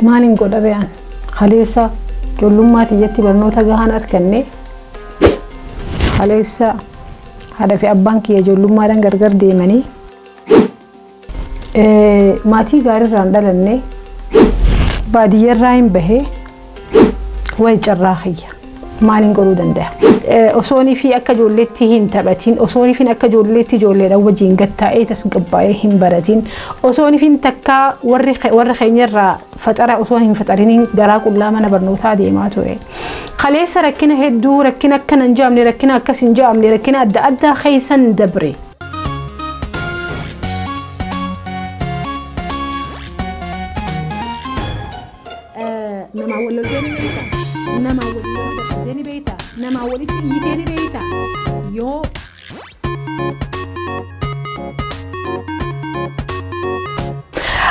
Maaliin godha re'aan kaleessa ijoollummaa tiyyatti barnoota gahaan arganne, kaleessa haadha fi abbaan kiyya ijoollummaadhaan gargar deemanii, maatii gaariirraan dhalanne, baadiyyarraa hin bahee, wayi carraa kiyya, maaliin godhuu danda'a? Osoonii fi akka ijoolleetti hin taphatin, osoonii fi akka ijoolleetti ijoolleedhaan wajjin gattaa'ee tasgabbaa'ee hin baratin, osoonii fi takkaa warra keenyarraa faxara osoo hin faxariniin garaa qullaa mana barnootaa deemaa ture. Kaleessa rakkina hedduu, rakkina akkana hin jaamne, rakkina akkas hin jaamne, rakkina adda addaa keessan dabre. Namaa wal loltee ni beektaa? Namaa wal loltee ni beektaa? Namaa walitti iyyitee ni beektaa? Yoo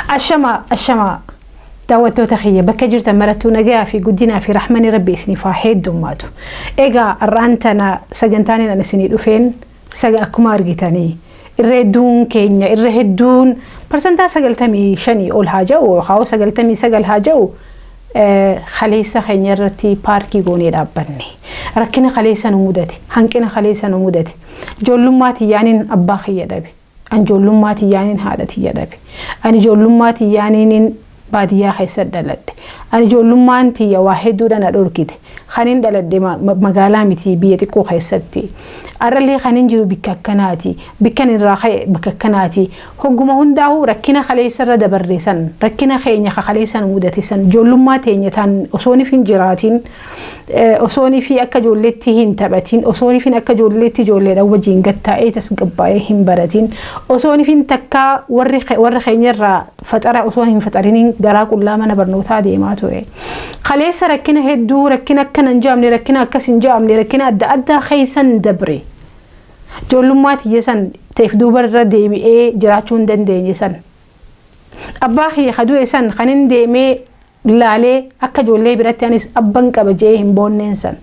Ashama ashama, daawwattoota kiyya bakka jirtan marattuu nagayaa fi guddinaa fi rahmani rabbi isiniif haa heddummaatu. Egaa har'aan tana sagantaan ani isinii dhufeen akkuma argitanii irra hedduun keenya, irra hedduun 95% ol haa jedhu yookaan 99 haa jedhu, kaleessa keenya irratti paarkii goonee dhaabbanne. Rakkina kaleessa nu mudate, hanqina kaleessa nu mudate. Ijoollummaa tiyyaaniin abbaa kiyya dhabe. Ani ijoollummaa tiyyaaniin haadha tiyya dhabe. Ani ijoollummaa tiyyaaniin baadiyyaa keessa dhaladhe. Ani ijoollummaan tiyya waa hedduudha na dhorkite. Kanin dhaladhe magaalaa miti, biyya xiqqoo keessatti. Har'allee kanin jiru bikka akkanaati. Bikkan irraa ka'e bakka akkanaati. Hogguma hundaa'uu rakkina kaleessa irra dabarre san, rakkina keenya kaleessa nu mudate san, ijoollummaa teenya tan osoonif hin jiraatin, osoonii fi akka ijoolleetti hin taphatin, osoonif akka ijoolleetti ijoolleedhaan wajjin gattaa'ee tasgabbaa'ee hin baratin, osoonif takkaa warra keenyarraa faxara osoo hin faxariniin garaa qullaa mana barnootaa deemaa ture. Kaleessa rakkina hedduu, rakkina akkana hin jaamne, rakkina akkas hin jaamne, rakkina adda addaa keessan dabre. Ijoollummaa tiyya san ta'eef duubarra deebi'ee jiraachuu hin dandeenye san. Abbaa kiyya kadu'e san kan hin deemee laalee akka ijoollee biratti anis abban qaba jee hin boonneen san.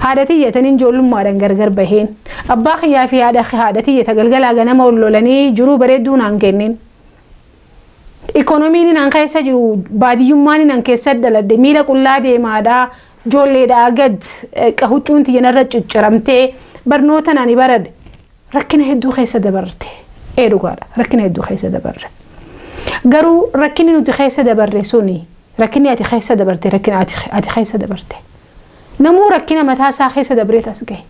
Haadha tiyya taniin ijoollummaadhaan gargar baheen. Abbaa kiyyaa fi haadha tiyya galgalaa ganama ol lolanii jiruu bareedduu naan kenneen. Ikoonomiin naan keessa jiru, baadiyyummaan naan keessa dhaladhe, miila qullaa deemaadhaa, ijoolleedhaa gad huccuun tiyya narra cicciramtee barnoota naan baradhe, rakkina hedduu keessa dabarte. Ee, dhugaadha, rakkina hedduu keessa dabarre. Garuu rakkinni nuti keessa dabarre suni, rakkinni ati keessa dabarte, rakkina ati keessa dabarte. Namuu rakkina mataa isaa keessa dabreet as gahe.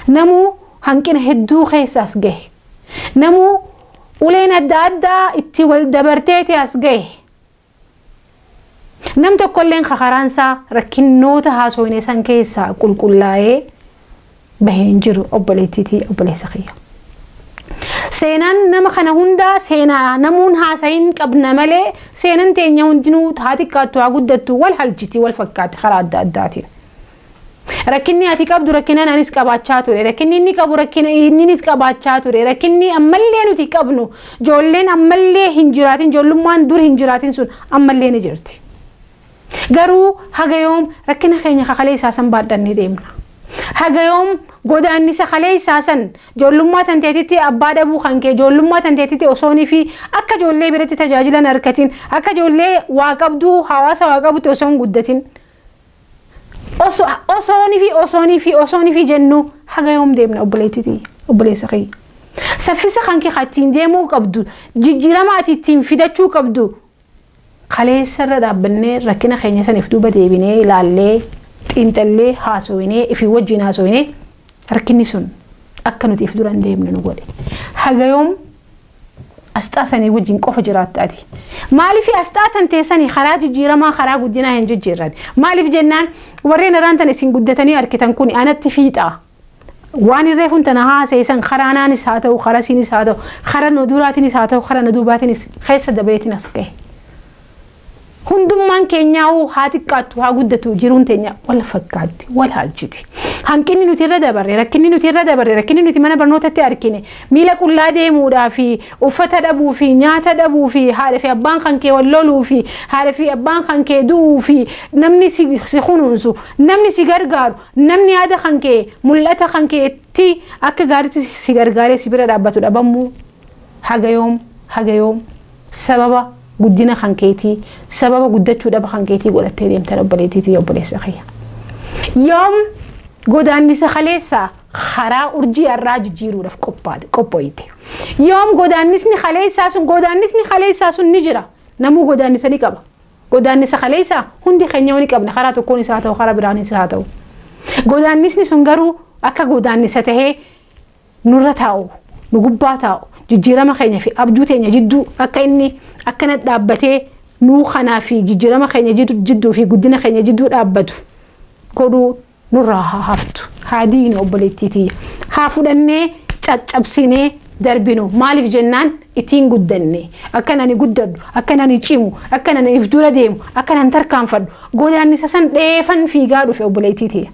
Namuu hanqina hedduu keessa as gahe. Namuu uleen adda addaa itti wal dabarteeti as gahe. Nam tokkolleen kakaraansaa rakkinnoota haasofne san keessaa qulqullaa'ee bahee hin jiru, obboleettiitii obboleessa kiyya. Seenaan nama kana hundaa seenaa namuun haasayin qabna malee, seenan teenya hundinuu haa xiqqaattu haa guddattu wal halchiti, wal fakkaatti karaa adda addaatiin. Rakkinni ati qabdu rakkina anis qabaachaa ture. Rakkinni inni qabu rakkina innis qabaachaa ture. Rakkinni ammallee nuti qabnu, ijoolleen ammallee hin jiraatin, ijoollummaan dur hin jiraatin sun ammallee ni jirti. Garuu haga yoom rakkina keenya kakalee isaa san baadhannee deemna? Haga yoom godaannisa kalee isaa san, ijoollummaa tanteetitti abbaa dhabuu kan kee, ijoollummaa tanteetitti osoonii fi akka ijoollee biratti tajaajilan harkatiin, akka ijoollee waa qabduu hawaasa waa qabutti osoo hin guddatin, osoonii fi osoonii fi osoonii fi jennu haga yoom deemna, obboleettitii obboleessa kiyya? Saffisa kan kee ittiin deemuu qabdu, jijjiirama ati ittiin fidachuu qabdu, kaleessa irra dhaabbannee rakkina keenya saniif duuba deebinee ilaallee, xiinxallee, haasofnee, ifii wajjin haasofnee, rakkinni sun akka nuti if dura hin deemne nu godhe. Haga yoom asxaa sanii wajjin qofa jiraatta ati? Maaliif asxaa tan teessanii karaa jijjiiramaa, karaa guddinaa hin jijjiirran? Maaliif jennaan, warreen irraan tan isin guddatanii argitan kun anatti fiixaa. Waan irree kun tana haaseessan karaa naanis haa ta'u, karaa siinis haa ta'u, karaa nu duraatiinis haa ta'u, karaa nu duubaatiinis keessa dabareetiin as gahe. Hundummaan keenyaa'uu haa xiqqaattu haa guddatu jiruun teenya wal fakkaatti, wal haalchiti. Hanqinni nuti irra dabarre, rakkinni nuti irra dabarre, rakkinni nuti mana barnootatti argine, miila qullaa deemuudhaa fi uffata dhabuu fi nyaata dhabuu fi haadha fi abbaan kan kee wal loluu fi haadha fi abbaan kan kee du'uu fi namni si kunuunsu, namni si gargaaru, namni yaada kan kee, mul'ata kan keetti akka gaariitti si gargaaree si bira dhaabbatu dhabamuu, haga yoom Haga yoom sababa guddina kan keetii, sababa guddachuu dhaba kan keetii godhattee deemtan obboleettiitii obboleessa kiyya? Yoom godaannisa kaleessaa karaa urjii har'aa jijjiiruudhaaf qophooyte? Yoom godaannisni kaleessaa sun, godaannisni kaleessaa sun ni jira. Namuu godaannisa ni qaba. Godaannisa kaleessaa hundi keenya ni qabna, karaa tokkoon isaa ta'u, karaa biraanis haa ta'u. Godaannisni sun garuu akka godaannisa tahee nurra taa'u, nu gubbaa taa'u, jijjiirama keenya fi abjuu teenya jidduu akka inni akkana dhaabbatee nuu kanaa fi jijjiirama keenya jidduu fi guddina keenya jidduu dhaabbatu godhuu nurraa haa haftu. Haa diinu obboleettii tiyya. Haa fudhannee caccabsinee darbinu. Maaliif jennaan ittiin guddanne. Akkan ani guddadhu, akkan ani cimu, akkan ani if dura deemu, akkan ani tarkaanfadhu. Godaannisa san dheefan fiigaa dhufe obboleettii tiyya.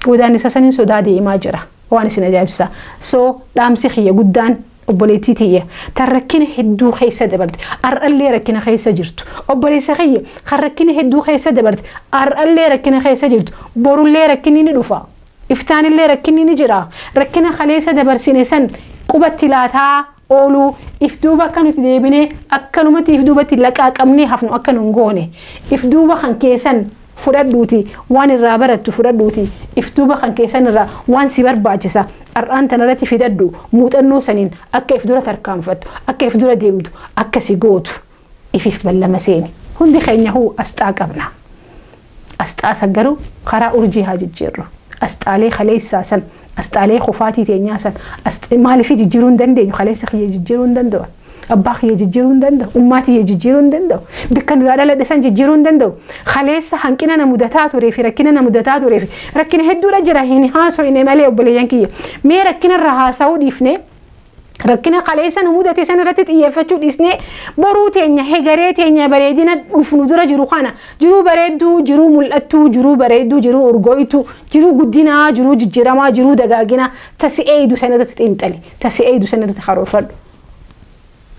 Godaannisa saniin sodaa deemaa jira. Waan isin ajaa'ibsa. So dhaamsi kiyya guddaan obboleettii tiyya tan rakkina hedduu keessa dabarte, har'allee rakkina keessa jirtu. Obboleessa kiyya kan rakkina hedduu keessa dabarte, har'allee rakkina keessa jirtu, borullee rakkinni ni dhufa. Iftaanillee rakkinni ni jira. Rakkina kaleessa dabarsine san qubatti laataa ooluu, if duuba akka nuti deebinee akkanumatti if duubatti laqaaqamnee hafnu akka nun goone, if duuba kan keessan fudhadhuuti waan irraa barattu fudhadhuuti, if duuba kan keessan irraa waan si barbaachisa har'aan tanarratti fidadhu, muuxannoo saniin akka if dura tarkaanfattu, akka if dura deemtu, akka si gootu ifiif ballama seeni. Hundi keenya huu asxaa qabna. Asxaa san garuu karaa urjii haa jijjiirru. Asxaalee kaleessaa san, asxaalee kufaatii teenyaa san maaliif jijjiiruu hin dandeenyu? Kaleessa kiyya jijjiiruu hin danda'u. Abbaa kiyya jijjiiruu hin danda'u. Ummaa tiyya jijjiiruu hin danda'u. Bakka irraa dhaladhe san jijjiiruu hin danda'u. Kaleessa hanqina na mudataa turee fi rakkina na mudataa turee fi rakkina hedduudha jira hin haasofne malee obboleeyyan kiyya. Mee rakkina irra haasa'uu dhiifnee, rakkina kaleessa nu mudate san irratti xiyyeeffachuu dhiisnee, boruu teenya, hegaree teenya bareedina dhufnu dura jiru kana, jiruu bareedduu, jiruu mul'attuu, jiruu bareedduu, jiruu urgooytuu, jiruu guddinaa, jiruu jijjiiramaa, jiruu dagaaginaa tasi eeydu san irratti xiinxali, tasi eeydu san irratti karoorfadhu.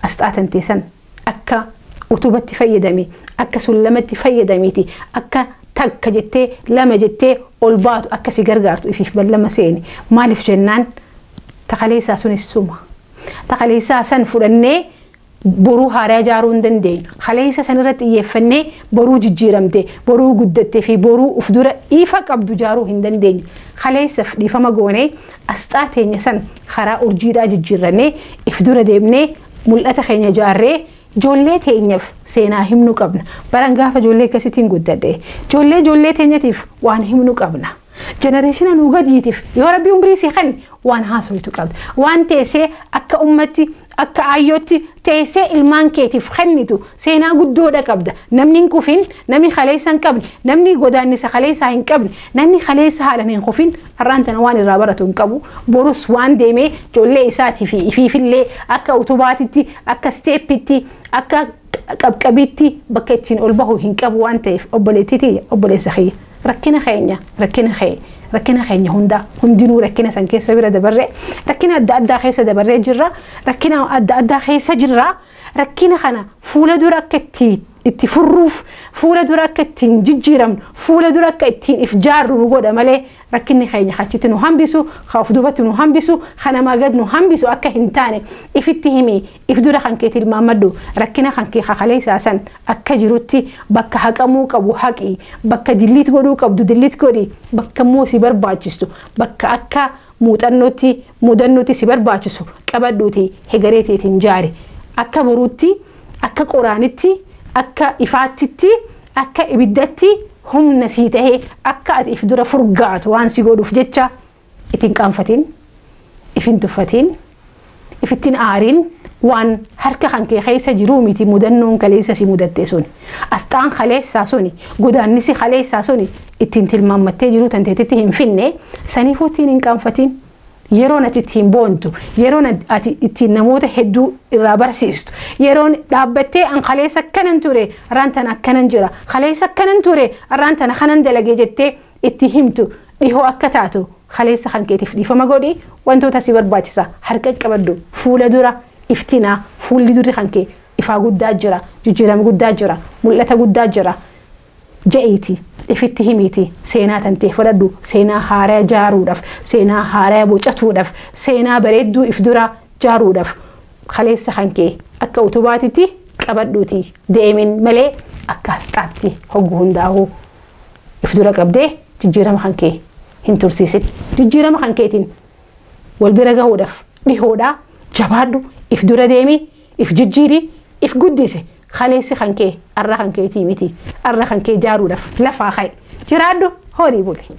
Asxaa tantee san akka utubatti fayyadami, akka sullamatti fayyadamiiti, akka takka jettee lama jettee ol baatu akka si gargaartu ifiif ballama seeni. Maaliif jennaan takaleessaa sunis suma. Takaleessaa san fudhannee boruu haaraa ijaaruu hin dandeenyu. Kaleessa san irratti xiyyeeffannee boruu jijjiiramte, boruu guddatte fi boruu uf dura ifa qabdu ijaaruu hin dandeenyu. Kaleessaaf dhiifama goonee asxaa teenya san karaa urjiidhaa jijjiirrannee if dura deemnee mul'ata keenya ijaarree ijoollee teenyaaf seenaa himnu qabna. Baran gaafa ijoollee akkasittiin guddadhe. Ijoollee teenyatiif waan himnu qabna. Generation nuu gadiitiif yoo rabbi umrii si kenne waan haasoitu qabda. Waan teessee akka ummatti, akka ayyootti teessee ilmaan keetiif kennitu seenaa guddoodha qabda. Namni hin kufin, namni kaleessa hin qabne, namni godaannisa kaleessaa hin qabne, namni kaleessa haalan hin kufin har'aan tana waan irraa baratu hin qabu. Borus waan deemee ijoollee isaatii fi ifiifillee akka utubaatitti, akka steeppitti, akka qabqabiitti bakka ittiin ol bahu hin qabu waan ta'eef obboleettiiti obboleessa kiyya. Rakkina keenya, rakkina kee, rakkina keenya hunda hundinuu rakkina san keessa bira dabarree, rakkina adda addaa keessa dabarree jirra, rakkina adda addaa keessa jirra. Rakkina kana fuula dura akka itti furruuf, fuula dura akka ittiin jijjiiramnu, fuula dura akka ittiin if jaarru nu godha malee rakkinni keenya achitti nu hambisu, ka of duubatti nu hambisu, ka namaa gad nu hambisu akka hin taane ifitti himi, if dura kan kee tilmaamadhu. Rakkina kan kee kaleessaa san akka jirutti bakka haqamuu qabu haqi, bakka dilliit godhuu qabdu dilliit godhi, bakka immoo si barbaachistu, bakka akka muuxannootti mudannootti si barbaachisu qabadhuuti hegaree teetiin jaari. Akka boruutti, akka qoraanitti, akka ifaattitti, akka ibiddatti humna sii tahee akka ati if dura furgaatu waan si godhuuf jecha ittiin qaanfatin, ifin tuffatin, ifittiin aariin. Waan harka kan kee keessa jiruu miti mudannoon kaleessa si mudatte suni. Asxaan kaleessaa suni, godaannisi kaleessaa suni ittiin tilmaammattee jiruu tanteetitti hin finne, saniifuu ittiin hin qaanfatin. Yeroon ati ittiin boontu, yeroon ati ittiin namoota hedduu irraa barsiistu, yeroon dhaabbattee an kaleessa akkanan ture, har'aan tana akkanan jira, kaleessa akkanan ture, har'aan tana kanan dalagee jettee itti himtu dhihoo akka taatu kaleessa kan keetiif dhiifama godhi, wantoota si barbaachisa harka qabaddu, fuula dura iftinaa, fuulli durri kan kee ifaa guddaa jira, jijjiirama guddaa jira, mul'ata guddaa jira je'iiti ifitti himiiti seenaa tantee fudhadhu, seenaa haaraa jaaruudhaaf, seenaa haaraa bocatuudhaaf, seenaa bareedduu if dura jaaruudhaaf Kaleessa kan kee akka utubaatitti qabadhuuti deemin malee akka asxaatti hogguu hundaa'uu if dura qabdee jijjiirama kan kee hin tursiisin. Jijjiirama kan keetiin wal bira gahuudhaaf dhihoodhaa jabaadhu, if dura deemi, if jijjiiri, if guddisi. Kaleessi kan kee arra kan keetii miti, arra kan kee ijaaruudhaaf lafaa ka'e jiraadhu, horii buli.